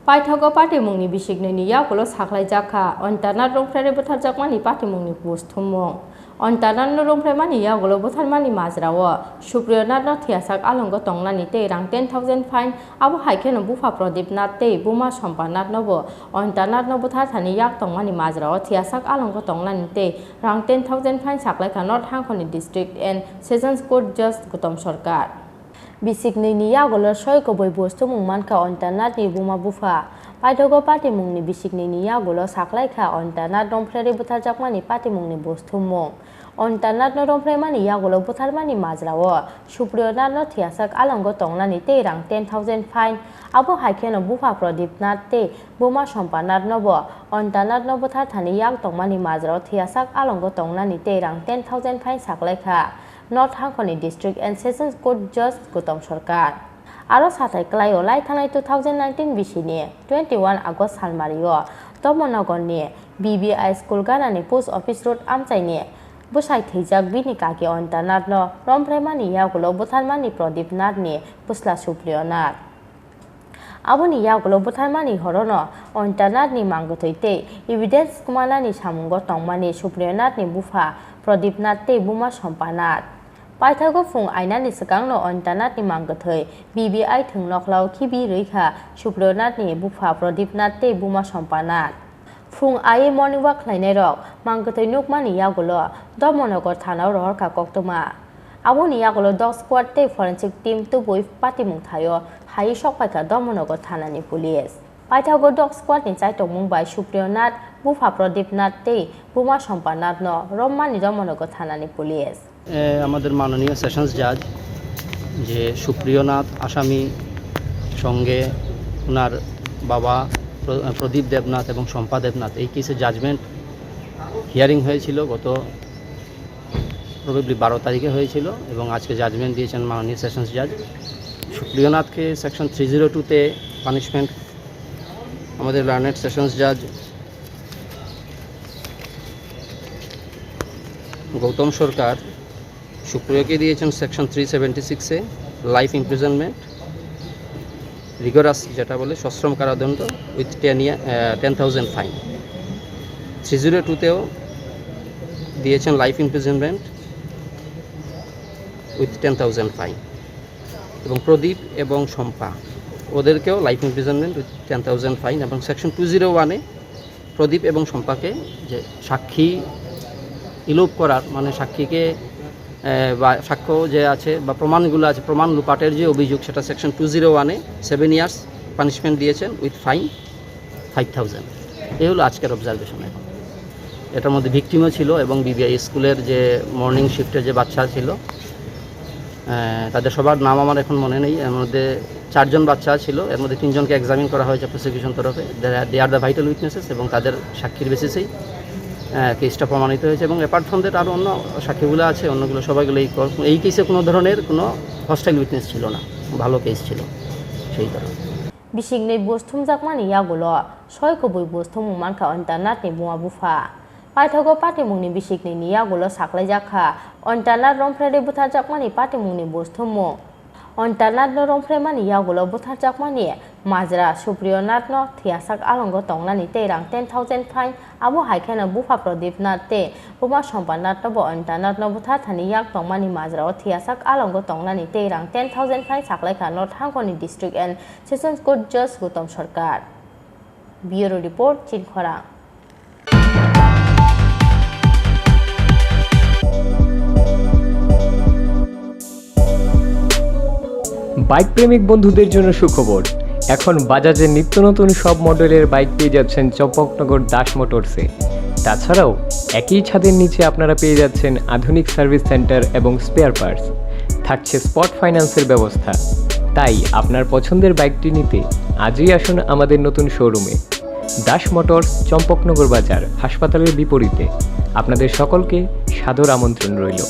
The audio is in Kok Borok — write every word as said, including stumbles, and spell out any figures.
Paithago patimungni bisiknwini yagulo saklaijak kha Antarnath romphrairwi butharjakmani patimungni buj thummung. Antarnathno romphraimani yagulo butharmani majrao Supriyo Nathno thiyasak alongo tongnani tei rang ten thousand fine, abo hai kheno bupha Pradip Nath tei buma Sompa Nathnobo Antarnathno butharthani yak tongmani majrao thiyasak alongo tongnani tei rang ten thousand fine saklaikha North Hangkhoni District and Sessions Court Judge Gautam Sarkar. Bisiknwini yagulo soi kubui buj thummung mankha Antarnathni buma bupha. Paithago patimungni bisiknwini yagulo saklaikha Antarnath romphrairwi butharjakmani patimungni buj thummung. Antarnathno romphraimani yagulo butharmani majrao Supriyo Nathno thiyasak alongo tongnani tei rang ten thousand fine, abo hai kheno bupha Pradip Nath tei buma Sompa Nathnobo Antarnathno butharthani yak tongmani majrao thiyasak alongo tongnani tei rang ten thousand fine saklaikha North Hangkhoni District and Sessions Court Judge Gautam Sarkar. Aro sathai kwlaio lai thanai two thousand nineteen bisini twenty-one August salmario Dharmanagarni B B I school ganani post office road amchaini bwsai thwijak bini kaki Antarnathno romphraimani yagulo butharmani Pradip Nathni bwsla Supriyo Nath. Aboni yagulo butharmani horono Antarnathni mangkwthwi tei evidence kwmanani samungo tongmani Supriyo Nathni bupha Pradip Nath tei buma Sompa Nath. Paithago phung ainani swkangno Antarnathni mangkwthwi B B I thwng nokhlao khibi rwikha Supriyo Nathni bupha Pradip Nath tei buma Sompa Nath. Phung aiwi morning walk khlainairok mangkwthwi nukmani yagulo Dharmanagar thanao rohorkha koktwma. Aboni yagulo dog squad tei forensic team tubui patimung thaio haiwi sokpaikha Dharmanagar thanani police. Paithago dog squad ni chaitokmung bai Supriyo Nath, bupha Pradip Nath tei buma Sompa Nathno romani Dharmanagar thanani police. এ, আমাদের মাননীয় সেশনস জাজ যে সুপ্রিয় নাথ আসামি, সঙ্গে ওনার বাবা প্র-, প্রদীপ দেবনাথ এবং শম্পা দেবনাথ, এই কেসে জাজমেন্ট হিয়ারিং হয়েছিল গত প্রবাবলি বারো তারিখে হয়েছিল এবং আজকে জাজমেন্ট দিয়েছেন মাননীয় সেশনস জাজ। সুপ্রিয় নাথকে সেকশন থ্রি জিরো টুতে পানিশমেন্ট আমাদের লার্নেড সেশনস জাজ গৌতম সরকার সুপ্রিয়কে দিয়েছেন সেকশন থ্রি সেভেন্টি সিক্সে লাইফ ইমপ্রিজনমেন্ট, রিগোরাস যেটা বলে সশ্রম কারাদণ্ড with ten year, ten thousand fine. Three zero টুতেও দিয়েছেন life imprisonment with ten thousand fine. এবং প্রদীপ এবং শম্পা, ওদেরকেও life imprisonment with ten thousand fine. এবং সেকশন টু জিরো ওয়ানে প্রদীপ এবং শম্পাকে যে সাক্ষী ইলোপ করার, মানে সাক্ষীকে, এ, বা সাক্ষ্য যে আছে বা প্রমাণগুলো আছে, প্রমাণ লোপাটের যে অভিযোগ, সেটা সেকশন টু জিরো ওয়ানে সেভেন ইয়ার্স পানিশমেন্ট দিয়েছেন উইথ ফাইন ফাইভ থাউজেন্ড। এই হলো আজকের অবজারভেশন। এখন এটার মধ্যে ভিকটিমও ছিল এবং বিবিআই স্কুলের যে মর্নিং শিফটের যে বাচ্চা ছিল, আহ, তাদের সবার নাম আমার এখন মনে নেই। এর মধ্যে চারজন বাচ্চা ছিল, এর মধ্যে তিনজনকে এক্সামিন করা হয়েছে প্রসিকিউশন তরফে। They are, they are the vital witnesses এবং তাদের সাক্ষীর বেসিসেই, আহ, কেসটা প্রমাণিত হয়েছে। এবং অ্যাপার্ট ফ্রম দ্যাট আরও অন্য সাক্ষীগুলো আছে, অন্যগুলো সবাইগুলো এই ক-, এই কেসে কোনো ধরনের কোনো হস্টাইল উইটনেস ছিল না, ভালো কেস ছিল সেই কারণে। Bisiknwi buj thumjakmani yagulo soi kubui buj thumung mankha Antarnathni buma bupha. Paithago patimungni bisiknwini yagulo saklaijak kha Antarnath romphrairwi butharjakmani patimungni buj thummung. Antarnathno romphraimani yagulo butharjakmani majra Supriyo Nathno thiyasak alongo tongnani tei rang ten thousand fine, abo hai kheno bupha Pradip Nath tei buma Sompa Nathnobo Antarnathno butharthani yak tongmani majrao thiyasak alongo tongnani tei rang ten thousand fine saklaikha North Hangkhoni District and Sessions Court Judge Gautam Sarkar. Bureau Report, Chinkhorang. Bike প্রেমিক বন্ধুদের জন্য সুখবর। এখন বাজাজের নিত্য নতুন সব মডেলের বাইক পেয়ে যাচ্ছেন চম্পকনগর দাস মোটরসে। তাছাড়াও একই ছাদের নিচে আপনারা পেয়ে যাচ্ছেন আধুনিক সার্ভিস সেন্টার এবং স্পেয়ার পার্টস। থাকছে স্পট ফাইন্যান্সের ব্যবস্থা। তাই আপনার পছন্দের বাইকটি নিতে আজই আসুন আমাদের নতুন শোরুমে। দাস মোটরস, চম্পকনগর বাজার, হাসপাতালের বিপরীতে। আপনাদের সকলকে সাদর আমন্ত্রণ রইল।